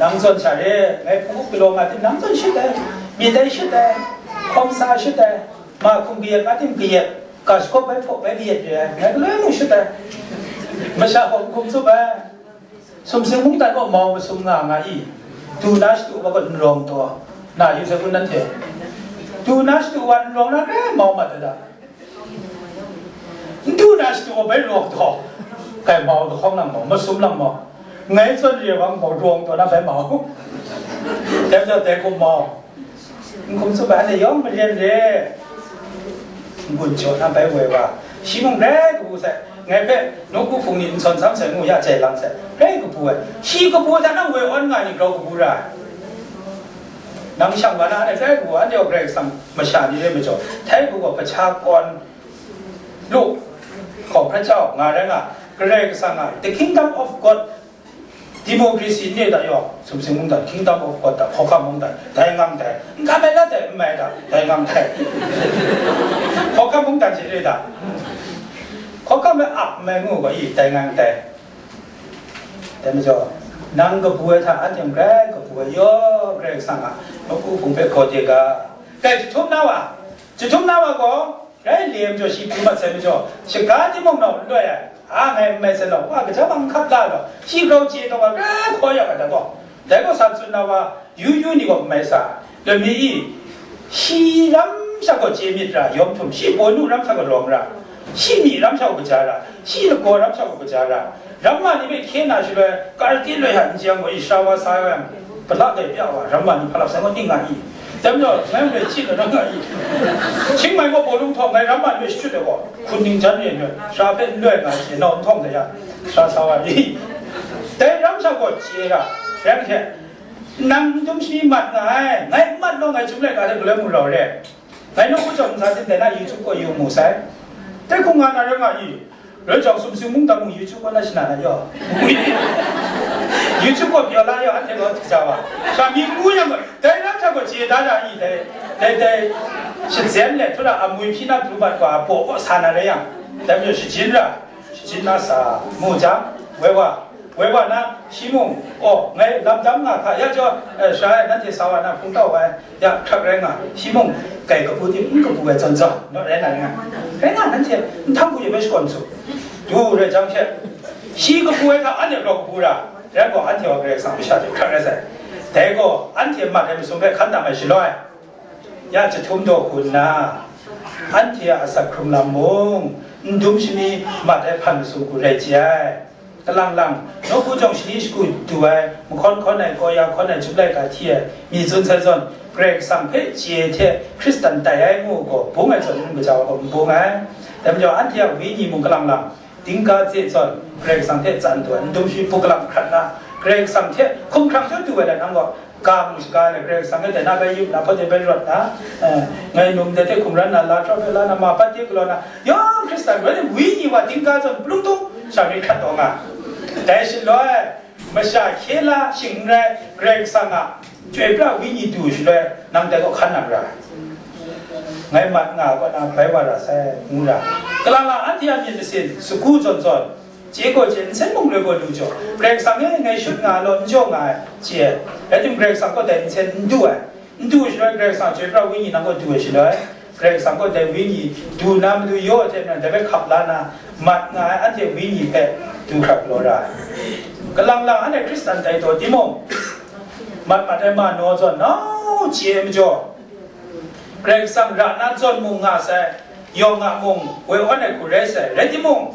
nang zawn sha re, ngai hpung up galaw nga tim, nang zawn shut ai, myit ai shut ai, hkawm sa shut ai, ma hkum kayat nga tim kayat, ga shakawp bai hpaw bai kayat re ai, ngai galoi mung shut ai. Masha gaw n hkum tsup ai. Sumsing mungdan gaw mau masum nga nga i, du na shadu wa gaw n rawng taw, na yu sai kun nanhte? Du na shadu wa n rawng na grai mau mat da da. N du na shadu wa bai rawng taw, grai mau lahkawng lang mau, masum lang mau, ngai zawn re wa n mau, rawng taw na bai mau. Dai majaw dai hkum mau. N hkum tsup ai anhte yawng maren re, n-gun jaw na bai woi wa, shi mung grai kabu sai, ngai hpe nawku hpung ni n sawn sam sai ngu ya jai lang sai, grai kabu ai, shi kabu ai hta nang woi awn nga ni grau kabu ra ai. Nang shang wa na anhte grai kabu, anhte gaw Karai Kasang masha ni rai majaw, Htaibu gaw kacha kawn lu, hkawm hkra jau nga rai nga, Karai Kasang a, the kingdom of God, democracy n re da yaw, sumsing mungdan, kingdom of God da, hkawhkam mungdan, dai ngang dai, n kam ai la dai, n mai da, dai ngang dai. Hkawhkam mungdan she re da. Hkawhkam ai ap n mai ngu gaw i, dai ngang dai. Dai majaw, nang kabu ai hta anhte mung grai kabu ai yaw, Karai Kasang a, nawku hpung hpe hkaw de ga. Dai jahtum na wa, jahtum na wa gaw, Rai le majaw shi pru mat sai majaw, shaga timung nau n loi ai, a ngai n mai sai law, wa kaja bang n hkap la law, shi grau chye taw wa, rai hkaw ya ga dai gaw, dai gaw sa tsun na wa, yu yu ni gaw n mai sa, loi mi i, shi ram sha gaw chye myit ra, yawm htum, shi bawnu ram sha gaw rawng ra, shi myi ram sha gaw kaja ra, shi lagaw ram sha gaw kaja ra, Ramma ni hpe hkye na shaloi, kar kit loi hta n jang gaw, i sara wa sa ai yang, pala dai pya wa, ramma ni hpa lap sai gaw ning nga i. Dai majaw, ngai ndai chyi na rai nga i. Hkying mai gaw bawlung htawng ngai ramma ni hpe shachut ai gaw, hkun ning jan re ai, sara hpe n loi nga ai hte nau nhtawng dai yang, sara sa wa i. Dai ram sha gaw chye ra, rai hte, nang n dum shani mat nga ai, ngai n mat law ngai chyum laika hte galoi mung rau re. Ngai nawku chyawm ntsa tin dai na YouTube kaw yu mu sai. Dai hkung nga na rai nga i. Rai jang sumsing mungdan mung YouTube kaw na shana na yaw. YouTube kaw pyaw la yaw, anhte gaw hti ja wa. Sha mi ngu yang gaw, dai ram hta gaw chye da ra i dai. Dai, dai, shazen let htura amwi hpyi na pru mat wa, baw kaw sa na rai yang. Dai majaw shajin ra. Shajin na sa mu jang, woi wa, woi wa na, shi mung, aw, ngai lam dam nga hka, ya jaw, eh, sara e nanhte sa wa na hpung tau ai, ya hkrak rai nga, shi mung, Kai kabu tim n kabu ai zawn zawn, no, rai na rai nga. Rai nga, nanhte n htam hku yu ai shakawn su. Du rai jang she, shi kabu ai hta anhte rau kabu ra, rai gaw, anhte wa Karai Kasang masha hte hkrat rai sai. Dai gaw, anhte mat ai masum hpe hkan tam ai shaloi, ya chyahtum daw hku nna, anhte a asak hkrung lam mung, n dum shani mat ai hpan masum hku rai chye ai. Kalang lang, nawku jawng shani shagu du ai, mahkawn hkawn ai, kawya hkawn ai, chyum laika hti ai, mi tsun sai zawn, Karai Kasang hpe chye hte Hkristan tai ai ngu gaw, bung ai zawn n gaja wa gaw n bung ai. Dai majaw, anhte a wenyi mung kalang lang, dingga ze zawn, Karai Kasang hte tsan du ai, n dum shi hpu kalang hkrat na, Karai Kasang hte hkumhkrang jaw du ai lam gaw, ga mung shaga ai, Karai Kasang e dai na bai yup na, hpawt de bai rawt na, eh, ngai num dai hte hkungran na, la hkraw hpe la na, ma pat de galaw na, yawng Hkristan rai tim, wenyi wa dingga zawn plung tung sha mi hkrat taw nga. Dai shaloi, masha hkye la shing n rai, Karai Kasang a chyoi pra wenyi du shaloi, nang dai kaw hkan na mara. Ngai mat nga ai kaw na bai wa ra sai, ngu ra. Kalang lang anhte a myit masin, sagu zawn zawn, chye gaw chye, nsen mung loi gaw lu jaw, Karai Kasang e ngai shut nga ai law, n jaw nga ai, chye. Rai tim, Karai Kasang kaw dai nsen n du ai. N du shaloi, Karai Kasang chyoi pra wenyi nang kaw du ai shaloi, Karai Kasang kaw dai wenyi du na matu yaw hte maren dai hpe hkap la na, mat nga ai anhte wenyi hpe du hkrat galaw ra ai. Kalang lang anhte Hkristan tai taw timung, mat mat ai ma naw zawn nau chye ai majaw, Karai Kasang ra na zawn mung nga sai, yawng a mung woi awn ai hku rai sai, rai timung,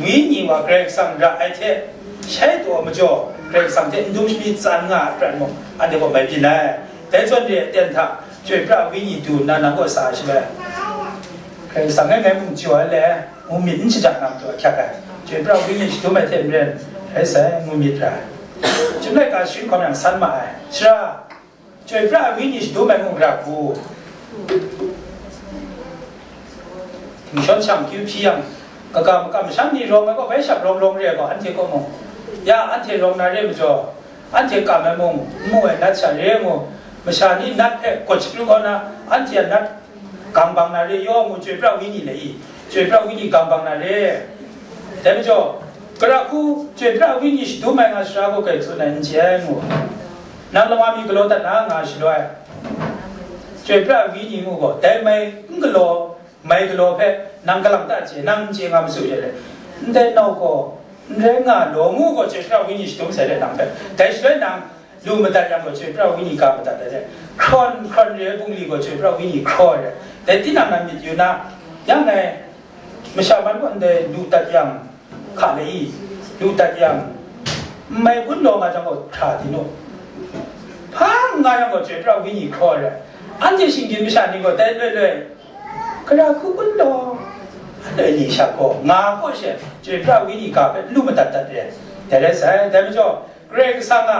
wenyi wa Karai Kasang ra ai hte shai taw majaw, Karai Kasang hte n dum shani tsan nga ai prat mung, anhte gaw mai byin ai. Dai zawn re ai aten hta, chyoi pra wenyi du nna nang kaw sa ai shaloi, Karai Kasang e ngai mung jaw ai le, ngu myit n shajang na matu ahkyak ai, chyoi pra wenyi shadum ai hte maren, rai sai, ngu myit ra ai. Chyum laika sharin hkawm yang san ma ai, sara, chyoi pra ai wenyi shadum ai mung ra hku, ting shawn shang kyu hpyi yang, kaga makam masham ni rawng ai gaw, bai shap rawng rawng re ai gaw, anhte kaw mung, ya, anhte rawng na re majaw, anhte kam ai mung, n mu ai nat sha re ngu, masha ni nat hpe gawt shapru kaw na, anhte a nat gang bang na re yaw ngu, chyoi pra wenyi le i, chyoi pra wenyi gang bang na re. Dai majaw, gara hku chyoi pra wenyi shadum ai nga sara gaw, kai tsun ai n chye ai ngu, nang lama mi galaw dat na nga shaloi, chyoi pra wenyi ngu gaw, dai mai n galaw, mai galaw hpe nang kalang ta chye, nang n chye nga masu hte le, ndai nau gaw n rai nga law ngu gaw, chyoi pra wenyi shadum sai le nang hpe. Dai shaloi nang lu madat yang gaw, chyoi pra wenyi ga madat ai hte, hkrawn hkrawn re ai bungli gaw, chyoi pra wenyi hkraw ai. Dai tinang na myit yu na, yang ngai masha man gaw ndai lu dat yang, hka le i, lu dat yang, n mai kun law nga jang gaw, hkra di nu, hpa n nga yang gaw, chyoi pra wenyi hkraw ai. Anhte shinggyim masha ni gaw dai loi loi, gara hku kun law, aloi ni sha gaw nga gaw she, chyoi pra wenyi ga hpe lu madat dat re. Dai rai sai, dai majaw, Karai Kasang a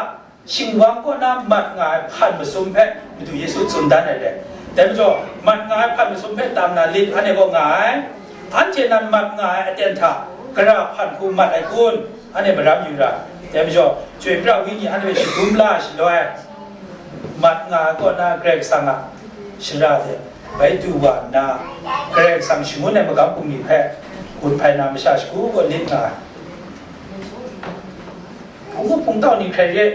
shingwang kaw na mat nga ai hpan masum hpe Madu Yesu tsun dan ai re. Dai majaw, mat nga ai hpan masum hpe tam na lit anhte gaw nga ai. Anhte nan mat nga ai aten hta, gara hpan hku mat ai kun, anhte maram yu ra. Dai majaw, chyoi pra wenyi anhte hpe shadum la shaloi, mat nga ai kaw na Karai Kasang a shara hte bai du wa nna, Karai Kasang shangun ai magam bungli hpe gun hpai na masha shagu gaw lit nga ai. Hpung up hpung tau ni hkrai re,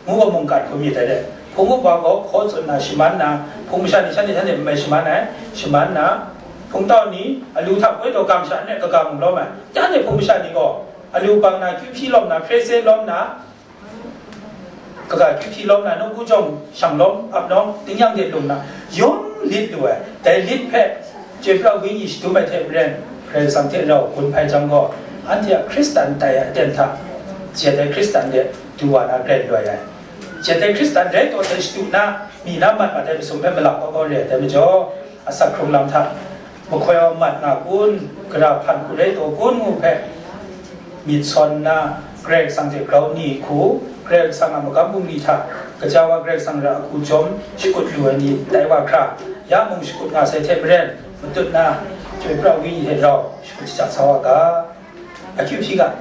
ngu gaw mungkan hkrum myit ai de. Hpung up wa gaw hkaw tsun na, shaman na, hpung masha ni shanhte shanhte mai shaman ai, shaman na, hpung tau ni, alu hta poi taw, ga masha n rai, kaga mung lawm ai. Shanhte hpung masha ni gaw, alu bang na, kyu hpyi lawm na, hpre se lawm na, kaga kyu hpyi lawm na, nawku jawng shang lawm, ap nawng, tingnyang de lum na, yawng lit lu ai. Dai lit hpe, chyoi pra wenyi shadum ai hte maren, Karai Kasang hte rau gun hpai jang gaw, anhte a Hkristan tai ai aten hta, jet ai Hkristan de du wa na grai loi ai. Jet ai Hkristan rai taw hte shadu na, mi na mat mat ai masum hpe malak kau kau re ai dai majaw, asak hkrung lam hta, mahkoi wa mat nga kun, gara hpan hku rai taw kun ngu hpe, myit sawn nna, Karai Kasang hte grau ni hku, Karai Kasang a magam bungli hta, gaja wa Karai Kasang ra a hku jawm shakut lu ai ni tai wa hkra, ya mung shakut nga sai hte maren, matut na, chyoi pra wenyi hte rau shakut shaja sa wa ga. Akyu hpyi ga.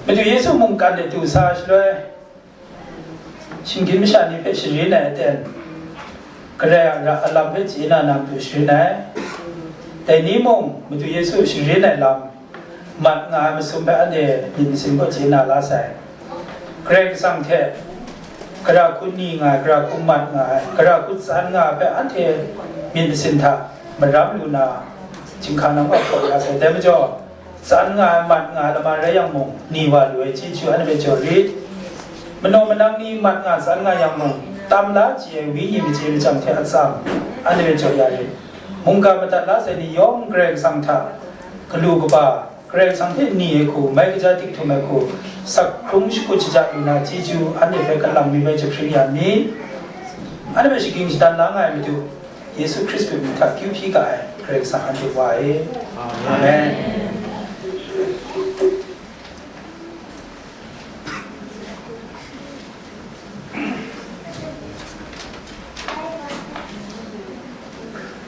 Madu Yesu mungkan de du sa shaloi, shinggyim masha ni hpe sharin ai aten, Karai a ra a lam hpe chye na na matu sharin ai. Dai ni mung, Madu Yesu sharin ai lam, mat nga ai masum hpe anhte myit masin gaw chye na la sai. Karai Kasang hte Gara hku ni nga ai, gara hku mat nga ai, gara hku tsan nga ai hpe anhte myit masin hta maram lu na, chyinghka nang hpaw ya sai. Dai majaw, tsan nga ai, mat nga ai lama rai yang mung, ni wa lu ai chyeju anhte hpe jaw rit. Manaw manang ni mat nga, tsan nga yang mung, tam la chye ai wenyi machye machyang hte atsam anhte hpe jaw ya rit. Mungga madat la sai ni yawng Karai Kasang hta galu kaba, Karai Kasang hte ni ai hku, mai kaja dik htum ai hku, sak hkrung shakut shaja lu na chyeju anhte hpe kalang mi bai jahpring ya mi. Anhte hpe shagying shadan la nga ai Madu, Yesu Hkristu mying hta akyu hpyi ga ai Karai Kasang anhte Wa e. Amen.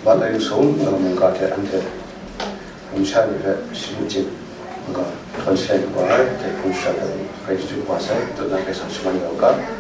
Mat lai nsum, nga mungga hte anhte, numsha ni hpe shi mungga htawn seng wa ai, dai hpung shara hpe grai chyeju wa sai, dut na Karai Kasang shaman ya u ga.